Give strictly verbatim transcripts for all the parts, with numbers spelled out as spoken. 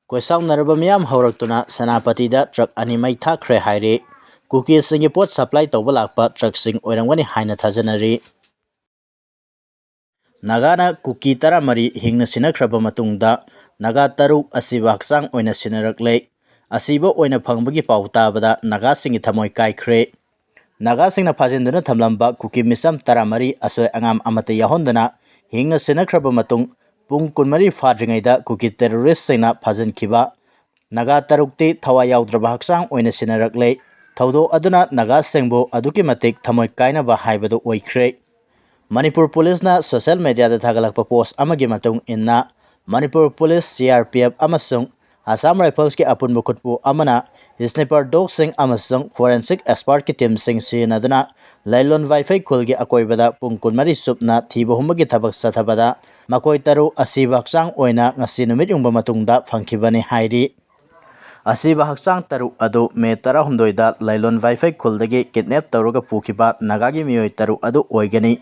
ꯀꯣꯏꯁꯥꯎꯅꯔꯕ ꯃꯤꯌꯥꯝ ꯍꯧꯔꯛꯇꯨꯅ ꯁꯦꯅꯥꯄꯇꯤꯗ ꯇ꯭ꯔꯛ ꯑꯅꯤ ꯃꯩ ꯊꯥꯈ꯭ꯔꯦ ꯍꯥꯏꯔꯤ꯫ ꯀꯨꯀꯤꯁꯤꯡꯒꯤ ꯄꯣꯠ ꯁꯄ꯭ꯂꯥꯏ ꯇꯧꯕ ꯂꯥꯛꯄ ꯇ꯭ꯔꯛꯁꯤꯡ ꯑꯣꯏꯔꯝꯒꯅꯤ ꯍꯥꯏꯅ ꯊꯥꯖꯅꯔꯤ꯫ ꯅꯥꯒꯥꯅ ꯀꯨꯀꯤ ꯇꯔꯥꯃꯔꯤ ꯍꯤꯡꯅ ꯁꯤꯟꯅꯈ꯭ꯔꯕ ꯃꯇꯨꯡꯗ ꯅꯥꯒꯥ ꯇꯔꯨꯛ ꯑꯁꯤꯕ ꯍꯛꯆꯥꯡ ꯑꯣꯏꯅ ꯁꯤꯟꯅꯔꯛꯂꯦ꯫ ꯑꯁꯤꯕ ꯑꯣꯏꯅ ꯐꯪꯕꯒꯤ ꯄꯥꯎ ꯇꯥꯕꯗ ꯅꯥꯒꯥꯁꯤꯡꯒꯤ ꯊꯃꯣꯏ ꯀꯥꯏꯈ꯭ꯔꯦ꯫ ꯅꯥꯒꯥꯁꯤꯡꯅ ꯐꯥꯖꯤꯟꯗꯨꯅ ꯊꯝꯂꯝꯕ ꯀꯨꯀꯤ ꯃꯤꯆꯝ ꯇꯔꯥꯃꯔꯤ ꯑꯁꯣꯏ ꯑꯉꯥꯝ ꯑꯃꯠꯇ ꯌꯥꯎꯍꯟꯗꯅ ꯍꯤꯡꯅ ꯁꯤꯟꯅꯈ꯭ꯔꯕ ꯃꯇꯨꯡ, ꯄꯨꯡ ꯀꯨꯟꯃꯔꯤ ꯐꯥꯗ꯭ꯔꯤꯉꯩꯗ ꯀꯨꯀꯤ ꯇꯦꯔꯣꯔꯤꯁꯁꯤꯡꯅ ꯐꯥꯖꯤꯟꯈꯤꯕ ꯅꯥꯒꯥ ꯇꯔꯨꯛꯇꯤ ꯊꯋꯥꯏ ꯌꯥꯎꯗ꯭ꯔꯕ ꯍꯛꯆꯥꯡ ꯑꯣꯏꯅ ꯁꯤꯟꯅꯔꯛꯂꯦ꯫ ꯊꯧꯗꯣꯛ ꯑꯗꯨꯅ ꯅꯥꯒꯥꯁꯤꯡꯕꯨ ꯑꯗꯨꯛꯀꯤ ꯃꯇꯤꯛ ꯊꯃꯣꯏ ꯀꯥꯏꯅꯕ ꯍꯥꯏꯕꯗꯨ ꯑꯣꯏꯈ꯭ꯔꯦ꯫ ꯃꯅꯤꯄꯨꯔ ꯄꯨꯂꯤꯁꯅ ꯁꯣꯁꯤꯌꯦꯜ ꯃꯦꯗꯤꯌꯥꯗ ꯊꯥꯒꯠꯂꯛꯄ ꯄꯣꯁ ꯑꯃꯒꯤ ꯃꯇꯨꯡ ꯏꯟꯅ, Manipur police, C R P F ꯑꯃꯁꯨꯡ ꯑꯁꯥꯝ ꯔꯥꯏꯐꯜꯁꯀꯤ ꯑꯄꯨꯟꯕ ꯈꯨꯠꯄꯨ ꯑꯃꯅ ꯁ꯭ꯅꯥꯏꯄꯔ ꯗꯣꯒꯁꯤꯡ ꯑꯃꯁꯨꯡ ꯐꯣꯔꯦꯟꯁꯤꯛ ꯑꯦꯛꯁꯄꯔꯠꯀꯤ ꯇꯤꯝꯁꯤꯡ ꯁꯤꯖꯤꯟꯅꯗꯨꯅ ꯂꯩꯂꯣꯟ ꯋꯥꯏꯐꯩ ꯈꯨꯜꯒꯤ ꯑꯀꯣꯏꯕꯗ ꯄꯨꯡ ꯀꯨꯟꯃꯔꯤ ꯆꯨꯞꯅ ꯊꯤꯕ ꯍꯨꯝꯕꯒꯤ ꯊꯕꯛ ꯆꯠꯊꯕꯗ ꯃꯈꯣꯏ ꯇꯔꯨꯛ ꯑꯁꯤꯕ ꯍꯛꯆꯥꯡ ꯑꯣꯏꯅ ꯉꯁꯤ ꯅꯨꯃꯤꯠ ꯌꯨꯡꯕ ꯃꯇꯨꯡꯗ ꯐꯪꯈꯤꯕꯅꯤ ꯍꯥꯏꯔꯤ꯫ ꯑꯁꯤꯕ ꯍꯛꯆꯥꯡ ꯇꯔꯨꯛ ꯑꯗꯨ ꯃꯦ ꯇꯔꯥꯍꯨꯝꯗꯣꯏꯗ ꯂꯩꯂꯣꯟ ꯋꯥꯏꯐꯩ ꯈꯨꯜꯗꯒꯤ ꯀꯤꯗꯅꯦꯞ ꯇꯧꯔꯒ ꯄꯨꯈꯤꯕ ꯅꯥꯒꯥꯒꯤ ꯃꯤꯑꯣꯏ ꯇꯔꯨꯛ ꯑꯗꯨ ꯑꯣꯏꯒꯅꯤ꯫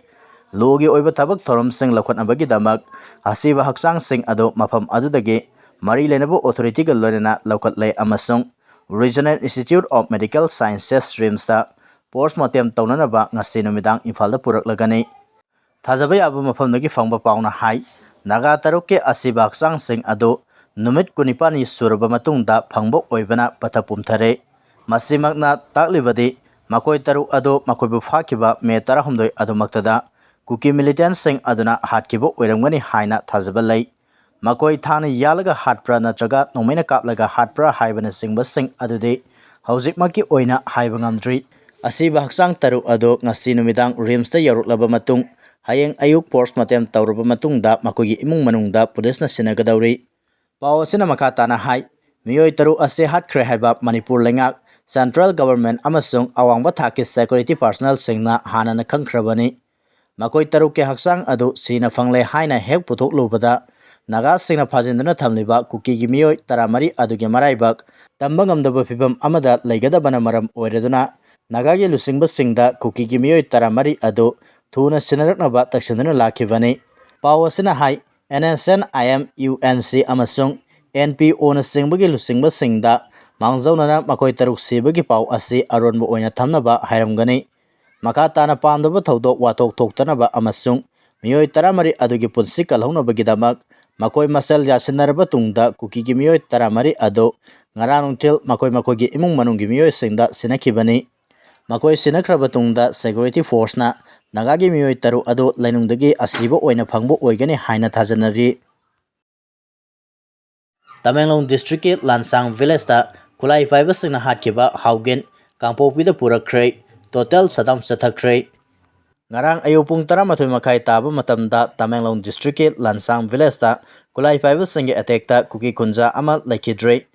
ꯂꯣꯒꯤ ꯑꯣꯏꯕ ꯊꯕꯛ ꯊꯧꯔꯝꯁꯤꯡ ꯂꯧꯈꯠꯅꯕꯒꯤꯗꯃꯛ ꯑꯁꯤꯕ ꯍꯛꯆꯥꯡꯁꯤꯡ ꯑꯗꯨ ꯃꯐꯝ ꯑꯗꯨꯗꯒꯤ ꯃꯔꯤ ꯂꯩꯅꯕ ꯑꯣꯊꯣꯔꯤꯇꯤꯒ ꯂꯣꯏꯅꯅ ꯂꯧꯈꯠꯂꯦ ꯑꯃꯁꯨꯡ Regional Institute of Medical Sciences, ꯔꯤꯝꯁꯇ ꯄꯣꯁꯃꯣꯔꯇꯦꯝ ꯇꯧꯅꯅꯕ ꯉꯁꯤ ꯅꯨꯃꯤꯗꯥꯡ ꯏꯝꯐꯥꯜꯗ ꯄꯨꯔꯛꯂꯒꯅꯤ꯫ ꯊꯥꯖꯕ ꯌꯥꯕ ꯃꯐꯝꯗꯒꯤ ꯐꯪꯕ ꯄꯥꯎꯅ ꯍꯥꯏ, ꯅꯥꯒꯥ ꯇꯔꯨꯛꯀꯤ ꯑꯁꯤꯕ ꯍꯛꯆꯥꯡꯁꯤꯡ ꯑꯗꯨ ꯅꯨꯃꯤꯠ ꯀꯨꯟꯅꯤꯄꯥꯜꯅꯤ ꯁꯨꯔꯕ ꯃꯇꯨꯡꯗ ꯐꯪꯕ ꯑꯣꯏꯕꯅ ꯄꯠꯊ ꯄꯨꯝꯊꯔꯦ꯫ ꯃꯁꯤꯃꯛꯅ ꯇꯥꯛꯂꯤꯕꯗꯤ ꯃꯈꯣꯏ ꯇꯔꯨꯛ ꯑꯗꯨ ꯃꯈꯣꯏꯕꯨ ꯐꯥꯈꯤꯕ ꯃꯦ ꯇꯔꯥꯍꯨꯝꯗꯣꯏ ꯑꯗꯨꯃꯛꯇꯗ ꯀꯨꯀꯤ ꯃꯤꯂꯤꯇꯦꯟꯁꯤꯡ ꯑꯗꯨꯅ ꯍꯥꯠꯈꯤꯕ ꯑꯣꯏꯔꯝꯒꯅꯤ ꯍꯥꯏꯅ ꯊꯥꯖꯕ ꯂꯩ꯫ ꯃꯈꯣꯏ ꯊꯥꯡꯅ ꯌꯥꯜꯂꯒ ꯍꯥꯠꯄ꯭ꯔꯥ ꯅꯠꯇ꯭ꯔꯒ ꯅꯣꯡꯃꯩꯅ ꯀꯥꯞꯂꯒ ꯍꯥꯠꯄ꯭ꯔꯥ ꯍꯥꯏꯕꯅꯆꯤꯡꯕꯁꯤꯡ ꯑꯗꯨꯗꯤ ꯍꯧꯖꯤꯛꯃꯛꯀꯤ ꯑꯣꯏꯅ ꯍꯥꯏꯕ ꯉꯝꯗ꯭ꯔꯤ꯫ ꯑꯁꯤꯕ ꯍꯛꯆꯥꯡ ꯇꯔꯨꯛ ꯑꯗꯨ ꯉꯁꯤ ꯅꯨꯃꯤꯗꯥꯡ ꯔꯤꯝꯁꯇ ꯌꯧꯔꯛꯂꯕ ꯃꯇꯨꯡ, ꯍꯌꯦꯡ ꯑꯌꯨꯛ ꯄꯣꯁꯃꯣꯔꯇꯦꯝ ꯇꯧꯔꯕ ꯃꯇꯨꯡꯗ ꯃꯈꯣꯏꯒꯤ ꯏꯃꯨꯡ ꯃꯅꯨꯡꯗ ꯄꯨꯂꯤꯁꯅ ꯁꯤꯟꯅꯒꯗꯧꯔꯤ꯫ ꯄꯥꯎ ꯑꯁꯤꯅ ꯃꯈꯥ ꯇꯥꯅ ꯍꯥꯏ, ꯃꯤꯑꯣꯏ ꯇꯔꯨꯛ ꯑꯁꯤ ꯍꯥꯠꯈ꯭ꯔꯦ ꯍꯥꯏꯕ ꯃꯅꯤꯄꯨꯔ ꯂꯩꯉꯥꯛ, ꯁꯦꯟꯇ꯭ꯔꯦꯜ ꯒꯚꯔꯟꯃꯦꯟꯠ ꯑꯃꯁꯨꯡ ꯑꯋꯥꯡꯕ ꯊꯥꯛꯀꯤ ꯁꯦꯀ꯭ꯌꯨꯔꯤꯇꯤ ꯄꯥꯔꯁꯅꯦꯜꯁꯤꯡꯅ ꯍꯥꯟꯅꯅ ꯈꯪꯈ꯭ꯔꯕꯅꯤ꯫ ꯃꯈꯣꯏ ꯇꯔꯨꯛꯀꯤ ꯍꯛꯆꯥꯡ ꯑꯗꯨ ꯁꯤꯅ ꯐꯪꯂꯦ ꯍꯥꯏꯅ ꯍꯦꯛ ꯄꯨꯊꯣꯛꯂꯨꯕꯗ, ꯅꯥꯒꯥꯁꯤꯡꯅ ꯐꯥꯖꯤꯟꯗꯨꯅ ꯊꯝꯂꯤꯕ ꯀꯨꯀꯤꯒꯤ ꯃꯤꯑꯣꯏ ꯇꯔꯥꯃꯔꯤ ꯑꯗꯨꯒꯤ ꯃꯔꯥꯏꯕꯛ ꯇꯝꯕ ꯉꯝꯗꯕ ꯐꯤꯚꯝ ꯑꯃꯗ ꯂꯩꯒꯗꯕꯅ ꯃꯔꯝ ꯑꯣꯏꯔꯗꯨꯅ, ꯅꯥꯒꯥꯒꯤ ꯂꯨꯆꯤꯡꯕꯁꯤꯡꯗ ꯀꯨꯀꯤꯒꯤ ꯃꯤꯑꯣꯏ ꯇꯔꯥꯃꯔꯤ ꯑꯗꯨ ꯊꯨꯅ ꯁꯤꯟꯅꯔꯛꯅꯕ ꯇꯛꯁꯤꯟꯗꯨꯅ ꯂꯥꯛꯈꯤꯕꯅꯤ꯫ ꯄꯥꯎ ꯑꯁꯤꯅ ꯍꯥꯏ, N S N, I M U N C ꯑꯃꯁꯨꯡ ꯑꯦꯟ ꯄꯤ ꯑꯣꯅꯆꯤꯡꯕꯒꯤ ꯂꯨꯆꯤꯡꯕꯁꯤꯡꯗ ꯃꯥꯡꯖꯧꯅꯅ ꯃꯈꯣꯏ ꯇꯔꯨꯛ ꯁꯤꯕꯒꯤ ꯄꯥꯎ ꯑꯁꯤ ꯑꯔꯣꯟꯕ ꯑꯣꯏꯅ ꯊꯝꯅꯕ ꯍꯥꯏꯔꯝꯒꯅꯤ꯫ ꯃꯈꯥ ꯇꯥꯅ ꯄꯥꯝꯗꯕ ꯊꯧꯗꯣꯛ ꯋꯥꯊꯣꯛ ꯊꯣꯛꯇꯅꯕ ꯑꯃꯁꯨꯡ ꯃꯤꯑꯣꯏ ꯇꯔꯥꯃꯔꯤ ꯑꯗꯨꯒꯤ ꯄꯨꯟꯁꯤ ꯀꯜꯍꯧꯅꯕꯒꯤꯗꯃꯛ ꯃꯈꯣꯏ ꯃꯁꯦꯜ ꯌꯥꯁꯤꯟꯅꯔꯕ ꯇꯨꯡꯗ ꯀꯨꯀꯤꯒꯤ ꯃꯤꯑꯣꯏ ꯇꯔꯥꯃꯔꯤ ꯑꯗꯨ ꯉꯔꯥꯡ ꯅꯨꯡꯊꯤꯜ ꯃꯈꯣꯏ ꯃꯈꯣꯏꯒꯤ ꯏꯃꯨꯡ ꯃꯅꯨꯡꯒꯤ ꯃꯤꯑꯣꯏꯁꯤꯡꯗ ꯁꯤꯟꯅꯈꯤꯕꯅꯤ꯫ ꯃꯈꯣꯏ ꯁꯤꯟꯅꯈ꯭ꯔꯕ ꯇꯨꯡꯗ security forceꯅ ꯅꯥꯒꯥꯒꯤ ꯃꯤꯑꯣꯏ ꯇꯔꯨꯛ ꯑꯗꯨ ꯂꯩꯅꯨꯡꯗꯒꯤ ꯑꯁꯤꯕ ꯑꯣꯏꯅ ꯐꯪꯕ ꯑꯣꯏꯒꯅꯤ ꯍꯥꯏꯅ ꯊꯥꯖꯅꯔꯤ꯫ ꯇꯃꯦꯡꯂꯣꯡ districtꯀꯤ ꯂꯥꯟꯁꯥꯡ villageꯇ ꯈꯨꯠꯂꯥꯏ ꯄꯥꯏꯕꯁꯤꯡꯅ ꯍꯥꯠꯈꯤꯕ ꯍꯥꯎꯒꯤꯟ ꯀꯥꯡꯄꯣꯛꯄꯤꯗ ꯄꯨꯔꯛꯈ꯭ꯔꯦ꯫ Total shutdown ꯆꯠꯊꯈ꯭ꯔꯦ꯫ ꯉꯔꯥꯡ ꯑꯌꯨꯛ ꯄꯨꯡ ꯇꯔꯥꯃꯥꯊꯣꯏ ꯃꯈꯥꯏ ꯇꯥꯕ ꯃꯇꯝꯗ ꯇꯃꯦꯡꯂꯣꯡ districtꯀꯤ ꯂꯥꯟꯁꯥꯡ villageꯇ ꯈꯨꯠꯂꯥꯏ ꯄꯥꯏꯕꯁꯤꯡꯒꯤ attackꯇ ꯀꯨꯀꯤ ꯀꯨꯟꯖꯥ ꯑꯃ ꯂꯩꯈꯤꯗ꯭ꯔꯦ꯫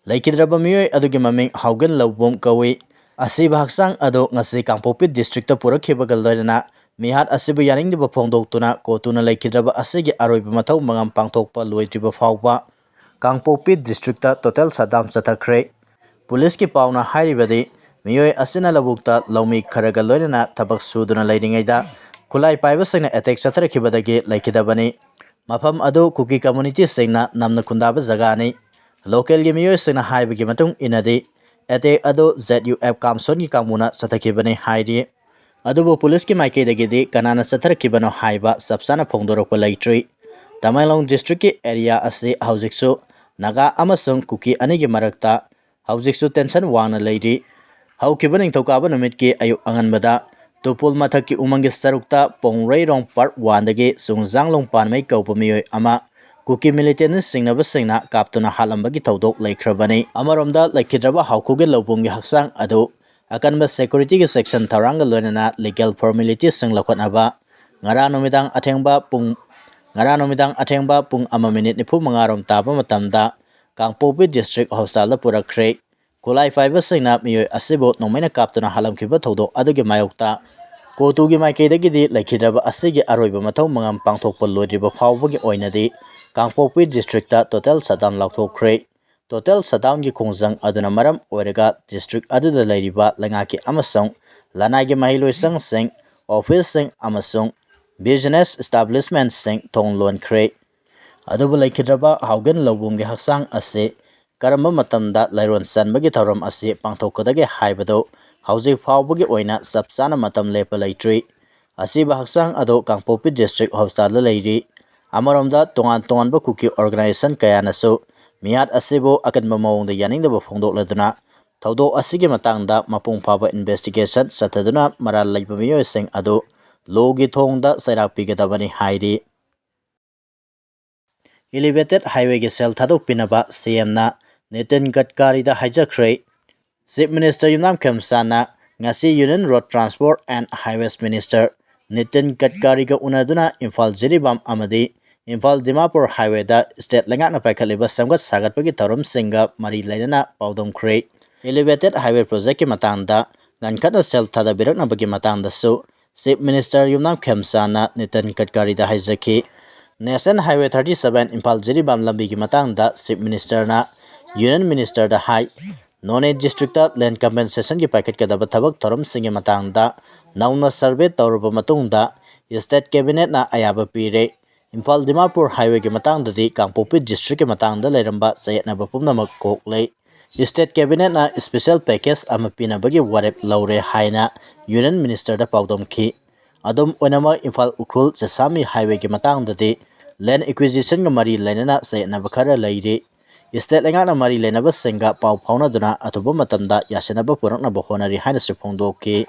ꯂꯩꯈꯤꯗ꯭ꯔꯕ ꯃꯤꯑꯣꯏ ꯑꯗꯨꯒꯤ ꯃꯃꯤꯡ ꯍꯥꯎꯒꯤꯟ ꯂꯧꯕꯨꯝ ꯀꯧꯏ꯫ ꯑꯁꯤꯕ ꯍꯛꯆꯥꯡ ꯑꯗꯨ ꯉꯁꯤ ꯀꯥꯡꯄꯣꯛꯄꯤ districtꯇ ꯄꯨꯔꯛꯈꯤꯕꯒ ꯂꯣꯏꯅꯅ ꯃꯤꯍꯥꯠ ꯑꯁꯤꯕꯨ ꯌꯥꯅꯤꯡꯗꯕ ꯐꯣꯡꯗꯣꯛꯇꯨꯅ ꯀꯣꯇꯨꯅ ꯂꯩꯈꯤꯗ꯭ꯔꯕ ꯑꯁꯤꯒꯤ ꯑꯔꯣꯏꯕ ꯃꯊꯧ ꯃꯉꯝ ꯄꯥꯡꯊꯣꯛꯄ ꯂꯣꯏꯗ꯭ꯔꯤꯕ ꯐꯥꯎꯕ ꯀꯥꯡꯄꯣꯛꯄꯤ districtꯇ total shutdown ꯆꯠꯊꯈ꯭ꯔꯦ꯫ ꯄꯨꯂꯤꯁꯀꯤ ꯄꯥꯎꯅ ꯍꯥꯏꯔꯤꯕꯗꯤ, ꯃꯤꯑꯣꯏ ꯑꯁꯤꯅ ꯂꯧꯕꯨꯛꯇ ꯂꯧꯃꯤ ꯈꯔꯒ ꯂꯣꯏꯅꯅ ꯊꯕꯛ ꯁꯨꯗꯨꯅ ꯂꯩꯔꯤꯉꯩꯗ ꯈꯨꯠꯂꯥꯏ ꯄꯥꯏꯕꯁꯤꯡꯅ attack ꯆꯠꯊꯔꯛꯈꯤꯕꯗꯒꯤ ꯂꯩꯈꯤꯗꯕꯅꯤ꯫ ꯃꯐꯝ ꯑꯗꯨ ꯀꯨꯀꯤ communityꯁꯤꯡꯅ ꯅꯝꯅ ꯈꯨꯟꯗꯥꯕ ꯖꯒꯥꯅꯤ꯫ Localꯒꯤ ꯃꯤꯑꯣꯏꯁꯤꯡꯅ ꯍꯥꯏꯕꯒꯤ ꯃꯇꯨꯡ ꯏꯟꯅꯗꯤ, attack ꯑꯗꯨ Z U F ꯀꯥꯝꯁꯣꯟꯒꯤ ꯀꯥꯡꯕꯨꯅ ꯆꯠꯊꯈꯤꯕꯅꯤ ꯍꯥꯏꯔꯤ꯫ ꯑꯗꯨꯕꯨ ꯄꯨꯂꯤꯁꯀꯤ ꯃꯥꯏꯀꯩꯗꯒꯤꯗꯤ ꯀꯅꯥꯅ ꯆꯠꯊꯔꯛꯈꯤꯕꯅꯣ ꯍꯥꯏꯕ ꯆꯞ ꯆꯥꯅ ꯐꯣꯡꯗꯣꯔꯛꯄ ꯂꯩꯇ꯭ꯔꯤ꯫ ꯇꯃꯦꯡꯂꯣꯡ districtꯀꯤ area ꯑꯁꯤ ꯍꯧꯖꯤꯛꯁꯨ ꯅꯥꯒꯥ ꯑꯃꯁꯨꯡ ꯀꯨꯀꯤ ꯑꯅꯤꯒꯤ ꯃꯔꯛꯇ ꯍꯧꯖꯤꯛꯁꯨ tension ꯋꯥꯡꯅ ꯂꯩꯔꯤ꯫ ꯍꯧꯈꯤꯕ ꯅꯤꯡꯊꯧꯀꯥꯕ ꯅꯨꯃꯤꯠꯀꯤ ꯑꯌꯨꯛ ꯑꯉꯟꯕꯗ ꯇꯨꯄꯨꯜ ꯃꯊꯛꯀꯤ ꯎꯃꯪꯒꯤ ꯁꯔꯨꯛꯇ ꯄꯣꯡꯔꯩꯔꯣꯡ part oneꯗꯒꯤ ꯆꯨꯡꯖꯥꯡꯂꯣꯡ ꯄꯥꯟꯃꯩ ꯀꯧꯕ ꯃꯤꯑꯣꯏ ꯑꯃ ꯀꯨꯀꯤ militantꯅ ꯆꯤꯡꯅꯕꯁꯤꯡꯅ ꯀꯥꯞꯇꯨꯅ ꯍꯥꯠꯂꯝꯕꯒꯤ ꯊꯧꯗꯣꯛ ꯂꯩꯈ꯭ꯔꯕꯅꯤ꯫ ꯑꯃꯔꯣꯝꯗ ꯂꯩꯈꯤꯗ꯭ꯔꯕ ꯍꯥꯎꯈꯨꯒꯤ ꯂꯧꯕꯨꯝꯒꯤ ꯍꯛꯆꯥꯡ ꯑꯗꯨ ꯑꯀꯟꯕ securityꯒꯤ section ꯊꯧꯔꯥꯡꯒ ꯂꯣꯏꯅꯅ legal formalityꯁꯤꯡ ꯂꯧꯈꯠꯅꯕ ꯉꯔꯥꯡ ꯅꯨꯃꯤꯗꯥꯡ ꯑꯊꯦꯡꯕ ꯄꯨꯡ, ꯉꯔꯥꯡ ꯅꯨꯃꯤꯗꯥꯡ ꯑꯊꯦꯡꯕ ꯄꯨꯡ ꯑꯃ minute ꯅꯤꯐꯨ ꯃꯉꯥ ꯔꯣꯝ ꯇꯥꯕ ꯃꯇꯝꯗ ꯀꯥꯡꯄꯣꯛꯄꯤ district hospitalꯗ ꯄꯨꯔꯛꯈ꯭ꯔꯦ꯫ ꯈꯨꯠꯂꯥꯏ ꯄꯥꯏꯕꯁꯤꯡꯅ ꯃꯤꯑꯣꯏ ꯑꯁꯤꯕꯨ ꯅꯣꯡꯃꯩꯅ ꯀꯥꯞꯇꯨꯅ ꯍꯥꯠꯂꯝꯈꯤꯕ ꯊꯧꯗꯣꯛ ꯑꯗꯨꯒꯤ ꯃꯥꯌꯣꯛꯇ ꯀꯣꯇꯨꯒꯤ ꯃꯥꯏꯀꯩꯗꯒꯤꯗꯤ ꯂꯩꯈꯤꯗ꯭ꯔꯕ ꯑꯁꯤꯒꯤ ꯑꯔꯣꯏꯕ ꯃꯊꯧ ꯃꯉꯝ ꯄꯥꯡꯊꯣꯛꯄ ꯂꯣꯏꯗ꯭ꯔꯤꯕ ꯐꯥꯎꯕꯒꯤ ꯑꯣꯏꯅꯗꯤ ꯀꯥꯡꯄꯣꯛꯄꯤ districtꯇ total shutdown ꯂꯥꯎꯊꯣꯛꯈ꯭ꯔꯦ꯫ Total shutdownꯒꯤ ꯈꯣꯡꯖꯪ ꯑꯗꯨꯅ ꯃꯔꯝ ꯑꯣꯏꯔꯒ district ꯑꯗꯨꯗ ꯂꯩꯔꯤꯕ ꯂꯩꯉꯥꯛꯀꯤ ꯑꯃꯁꯨꯡ ꯂꯅꯥꯏꯒꯤ ꯃꯍꯩꯂꯣꯏꯁꯪꯁꯤꯡ, officeꯁꯤꯡ ꯑꯃꯁꯨꯡ business establishmentꯁꯤꯡ ꯊꯣꯡ ꯂꯣꯟꯈ꯭ꯔꯦ꯫ ꯑꯗꯨꯕꯨ ꯂꯩꯈꯤꯗ꯭ꯔꯕ ꯍꯥꯎꯒꯦꯟ ꯂꯧꯕꯨꯝꯒꯤ ꯍꯛꯆꯥꯡ ꯑꯁꯤ ꯀꯔꯝꯕ ꯃꯇꯝꯗ ꯂꯩꯔꯣꯟ ꯆꯟꯕꯒꯤ ꯊꯧꯔꯝ ꯑꯁꯤ ꯄꯥꯡꯊꯣꯛꯀꯗꯒꯦ ꯍꯥꯏꯕꯗꯨ ꯍꯧꯖꯤꯛ ꯐꯥꯎꯕꯒꯤ ꯑꯣꯏꯅ ꯆꯞ ꯆꯥꯅ ꯃꯇꯝ ꯂꯦꯞꯄ ꯂꯩꯇ꯭ꯔꯤ꯫ ꯑꯁꯤꯕ ꯍꯛꯆꯥꯡ ꯑꯗꯨ ꯀꯥꯡꯄꯣꯛꯄꯤ ꯗꯤꯁꯇ꯭ꯔꯤꯛ ꯍꯣꯁꯄꯤꯇꯥꯜꯗ ꯂꯩꯔꯤ꯫ ꯑꯃꯔꯣꯝꯗ ꯇꯣꯉꯥꯟ ꯇꯣꯉꯥꯟꯕ ꯀꯨꯀꯤ ꯑꯣꯔꯒꯅꯥꯏꯖꯦꯁꯟ ꯀꯌꯥꯅꯁꯨ ꯃꯤꯍꯥꯠ ꯑꯁꯤꯕꯨ ꯑꯀꯟꯕ ꯃꯑꯣꯡꯗ ꯌꯥꯅꯤꯡꯗꯕ ꯐꯣꯡꯗꯣꯛꯂꯗꯨꯅ ꯊꯧꯗꯣꯛ ꯑꯁꯤꯒꯤ ꯃꯇꯥꯡꯗ ꯃꯄꯨꯡ ꯐꯥꯕ ꯏꯟꯚꯦꯁꯇꯤꯒꯦꯁꯟ ꯆꯠꯊꯗꯨꯅ ꯃꯔꯥꯜ ꯂꯩꯕ ꯃꯤꯑꯣꯏꯁꯤꯡ ꯑꯗꯨ ꯂꯣꯒꯤ ꯊꯣꯡꯗ ꯆꯩꯔꯥꯛ ꯄꯤꯒꯗꯕꯅꯤ ꯍꯥꯏꯔꯤ꯫ Elevated highwayꯒꯤ ꯁꯦꯜ ꯊꯥꯗꯣꯛꯄꯤꯅꯕ ꯁꯤ ꯑꯦꯝꯅ ꯅꯤꯇꯤꯟ ꯒꯗꯀꯥꯔꯤꯗ ꯍꯥꯏꯖꯈ꯭ꯔꯦ꯫ Chief Minister ꯌꯨꯝꯅꯥꯝ ꯈꯦꯝꯆꯥꯟꯅ ꯉꯁꯤ Union Road Transport and Highways Minister Nitin ꯒꯗꯀꯥꯔꯤꯒ ꯎꯅꯗꯨꯅ Imphal Jiribam ꯑꯃꯗꯤ ꯏꯝꯐꯥꯜ ꯗꯤꯃꯥꯄꯨꯔ highwayꯗ state ꯂꯩꯉꯥꯛꯅ ꯄꯥꯏꯈꯠꯂꯤꯕ ꯁꯦꯝꯒꯠ ꯁꯥꯒꯠꯄꯒꯤ ꯊꯧꯔꯝꯁꯤꯡꯒ ꯃꯔꯤ ꯂꯩꯅꯅ ꯄꯥꯎꯗꯝꯈ꯭ꯔꯦ꯫ Elevated highway projectꯀꯤ ꯃꯇꯥꯡꯗ ꯉꯟꯈꯠꯅ ꯁꯦꯜ ꯊꯥꯗꯕꯤꯔꯛꯅꯕꯒꯤ ꯃꯇꯥꯡꯗꯁꯨ Chief Minister ꯌꯨꯝꯅꯥꯝ ꯈꯦꯝꯆꯥꯟꯅ Nitin ꯒꯗꯀꯥꯔꯤꯗ ꯍꯥꯏꯖꯈꯤ꯫ National Highway thirty seven Imphal Jiribam ꯂꯝꯕꯤꯒꯤ ꯃꯇꯥꯡꯗ Chief Ministerꯅ Union Ministerꯗ ꯍꯥꯏ꯫ ꯅꯣꯅꯦ districtꯇ land compensationꯒꯤ ꯄꯥꯏꯈꯠꯀꯗꯕ ꯊꯕꯛ ꯊꯧꯔꯝꯁꯤꯡꯒꯤ ꯃꯇꯥꯡꯗ ꯅꯧꯅ survey ꯇꯧꯔꯕ ꯃꯇꯨꯡꯗ state cabinetꯅ ꯑꯌꯥꯕ ꯄꯤꯔꯦ꯫ ꯏꯝꯐꯥꯜ ꯗꯤꯃꯥꯄꯨꯔ highwayꯒꯤ ꯃꯇꯥꯡꯗꯗꯤ ꯀꯥꯡꯄꯣꯛꯄꯤ districtꯀꯤ ꯃꯇꯥꯡꯗ ꯂꯩꯔꯝꯕ ꯆꯌꯦꯠꯅꯕ ꯄꯨꯝꯅꯃꯛ ꯀꯣꯛꯂꯦ꯫ State cabinetꯅ special package ꯑꯃ ꯄꯤꯅꯕꯒꯤ ꯋꯥꯔꯦꯞ ꯂꯧꯔꯦ ꯍꯥꯏꯅ Union Ministerꯗ ꯄꯥꯎꯗꯝꯈꯤ꯫ ꯑꯗꯨꯝ ꯑꯣꯏꯅꯃꯛ ꯏꯝꯐꯥꯜ ꯎꯈ꯭ꯔꯨꯜ ꯖꯦꯁꯥꯃꯤ highwayꯒꯤ ꯃꯇꯥꯡꯗꯗꯤ land acquisitionꯒ ꯃꯔꯤ ꯂꯩꯅꯅ ꯆꯌꯦꯠꯅꯕ ꯈꯔ ꯂꯩꯔꯤ꯫ State ꯂꯩꯉꯥꯛꯅ ꯃꯔꯤ ꯂꯩꯅꯕꯁꯤꯡꯒ ꯄꯥꯎ ꯐꯥꯎꯅꯗꯨꯅ ꯑꯊꯨꯕ ꯃꯇꯝꯗ ꯌꯥꯁꯤꯟꯅꯕ ꯄꯨꯔꯛꯅꯕ ꯍꯣꯠꯅꯔꯤ ꯍꯥꯏꯅꯁꯨ ꯐꯣꯡꯗꯣꯛꯈꯤ꯫